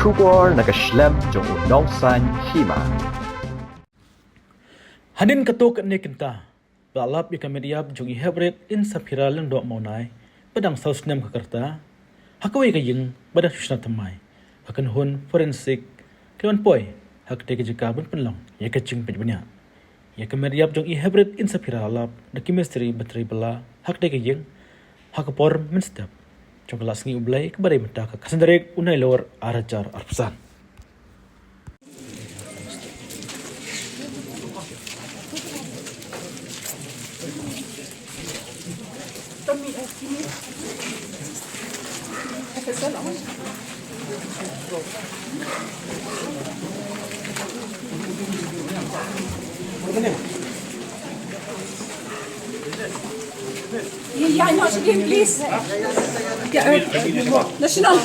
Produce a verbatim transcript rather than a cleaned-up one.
Khubor na ka shlem jong u nongsan hima. Hadien katto katne kynta, ba la lap ïa ka met ïap jong i Heprit Insaphira Lyngdoh Mawnai, ba dang saw snem ka rta, ha kawei ka ïing ba dang shu shna thymmai, ka kynhun forensic ka la wan poi ha katei ka jaka ban pynlong ïa ka jingpeit bniah. Ïa ka met ïap jong i Heprit Insaphira la lap da ki mistri ba trei bylla ha katei ka ïing ha ka por mynstep jong ka lad sngi U Blei kaba dei mynta ka khatsan tarik u Nailur ar hajar arphew san. Yeah, yeah, no, she didn't, please. Yeah, uh, National.